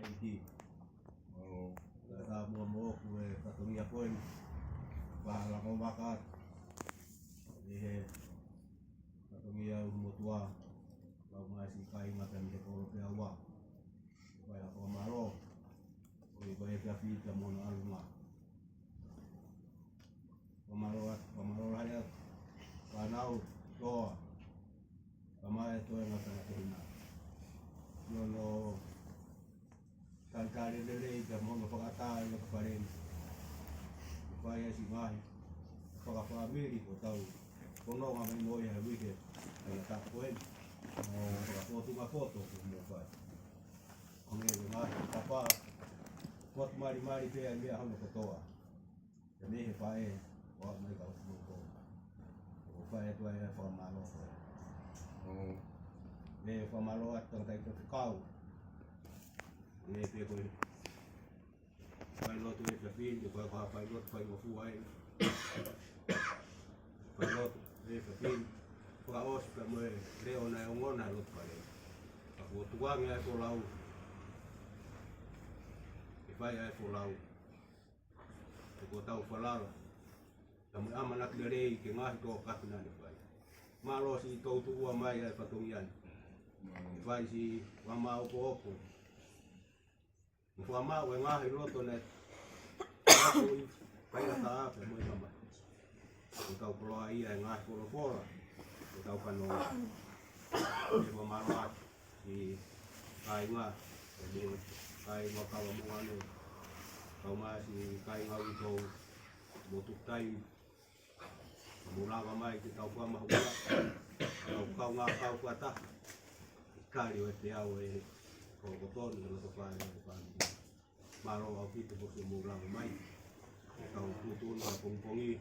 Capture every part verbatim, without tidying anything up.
Thank you. ʻO, ka tā muʻa moʻoku e fatongia ko eni. Fakalako maka atu ʻi he fatongia ʻo e motuʻa, kau mai siʻi kāinga pea mei he kolo pea ua. Fai ha fakamālō ʻo e ko e kia fita mono alunga. Fakamālō atu, fakamālō lahi atu. Fānau, toa, kamae, toenga, tangata hina. Io no talitali lelei ka mono fakatā ʻi loto paleni. Fai ʻa e siʻi ngaahi fakafāmili ko tau fononga mai mo ia he uike ʻa e taʻu ko eni. ʻO fakafotunga poto ko mo fai. Ko e ngaahi tapa, fotu malimali pea mei hono kotoa. Pea mei he faʻē, ʻo aʻu mai ka ʻoku mou ko. ʻO fai atu ai e fakamālō. ʻO, mei he fakamālō atu tangataʻeiki faifekau. Mei he pē ko e failotu e fafin, ko e ko ha failotu faingofua ai. Failotu e fafin. Fakaʻosi pea mo e leʻo naʻe ongona lotu pale. Ka kuo tukuange ai folau. ʻE fai ai folau. Ko tau falala. Ka mo e ʻamanaki lelei ke ngaahi tō kapi naʻa ne fai. Mālō siʻi toutuʻua mai ʻa e fatongia ni. ʻE fai siʻi fakamāʻopoʻopo. Mo fakamaʻu e ngaahi loto ne. Ako i fai ata ape mo e tamai. Ko tau koloa ia e ngaahi folofola. Ko tau fanongo. ʻE fakamālō atu. Siʻi kāinga, ʻe mo kāinga kava mo ngano, kau mai siʻi kāinga uitou, mo tukutai, mo lava mai ke tau kua mahu kua, kau kau ngā kau kua taha, kali ʻo e te au e ko kotonu, ʻe loto fai, ʻe fai. Mālō ʻaupito foki mo lava mai, ʻe kau tutu na pongipongi,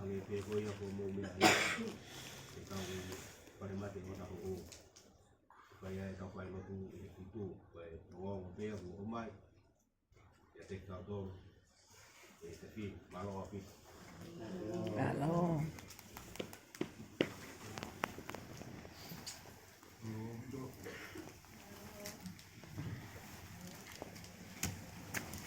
ange pē ko ia ko mou mea ai, ʻe kau pale mate ʻo taho o. Fai ai tau failotu ʻi he kutu, ko e ongoongo pea kuo ʻomai. ʻIate kitautolu, ʻe te fi, mālō ʻaupito. Mālō.